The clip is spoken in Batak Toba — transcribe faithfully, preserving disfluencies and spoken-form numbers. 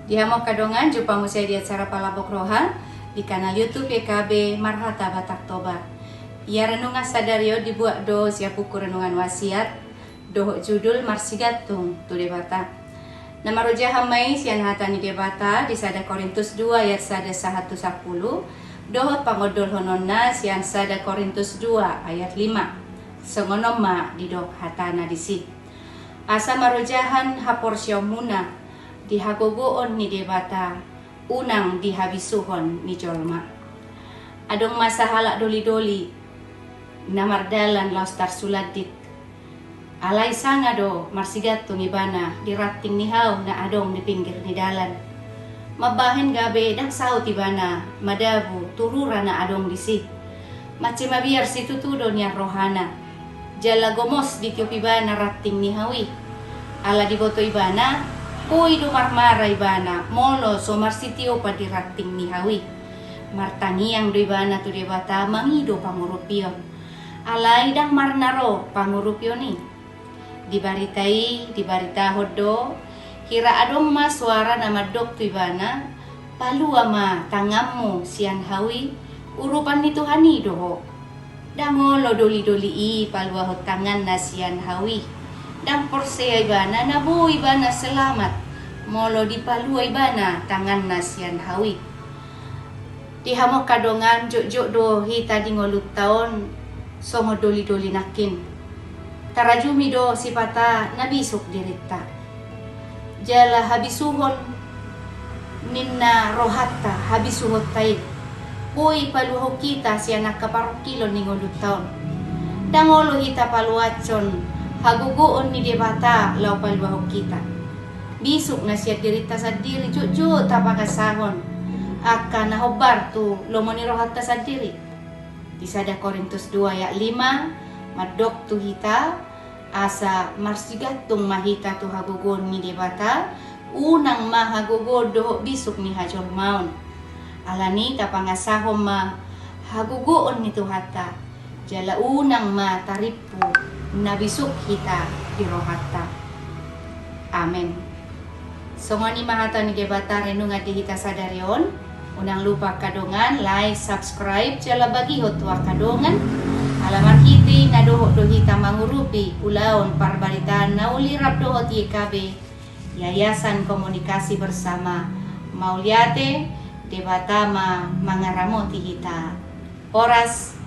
Di hamu angka dongan, jumpa muse di acara Palambok Roha di kanal YouTube Y K B Marhata Batak Toba. Ia renungan sadari on dibuat do sian buku renungan Wasiat dohot judul Marsigantung tu Debata. Na marojahan ma i sian hata ni Debata di sada Korintus dua ayat sada sahat tu sampulu, dohot pangondolhononna sian sada Korintus dua ayat lima. Songon on ma didok hatana disi. Asa marojahan haporseaonmuna di hagogoon ni Debata, unang di habisuhon ni jolma. Adong ma sahalak dolidoli na mardalan laos tarsulandit. Alai sanga do marsigantung ibana di ranting ni hau na adong di pinggir ni dalan. Mambahen gabe ndang saut ibana madabu tu rura na adong disi. Mansai mabiar situtu do nian rohana. Jala gomos ditiop ibana ranting ni hau i. Ala diboto ibana, boi do marmara ibana molo so marsitiopan di ranting ni hau i. Martangiang do ibana tu Debata mangido pangurupion. Alai ndang marna ro pangurupion i. Di barita i dibaritahon do, hira adong ma soara na mandok tu ibana, "Palua ma tanganmu sian hau i, urupan ni Tuhan i do ho." Ndang olo dolidoli i paluahon tanganna sian hau i. Ndang porsea ibana na boi ibana selamat molo dipalua ibana tanganna sian hau i. Di hamu angka dongan, jotjot do hita di ngolunta on songon dolidoli nangkin. Tarajumi do sipata na bisuk dirinta. Jala habisuhon ninna rohanta, habisuhonta i boi paluahon hita sian angka parungkilon ni ngolunta on. Ndang olo hita paluashon hagogoon ni Debata laho paluahon hita. Bisuk na sian dirinta sandiri jotjot tapangasahon angka na hombar tu lomo ni rohanta sandiri. Di sada Korintus dua ayat lima mandok tu hita, asa marsigantung ma hita tu hagogoon ni Debata, unang ma hagogoon dohot bisuk ni hajolmaon. Alani tapangasahon ma hagogoon ni Tuhanta, jala unang ma tarimpu na bisuk hita di rohanta. Amen. Songon i ma hata ni Debata renungan di hita sadari on. Unang lupa angka dongan, like, subscribe, jala bagihon tu angka dongan. Ala marhite i na dohot do hita mangurupi ulaon parbaritaan na uli rap dohot Y K B, Yayasan Komunikasi Bersama. Mauliate, Debata ma mangaramoti hita. Horas.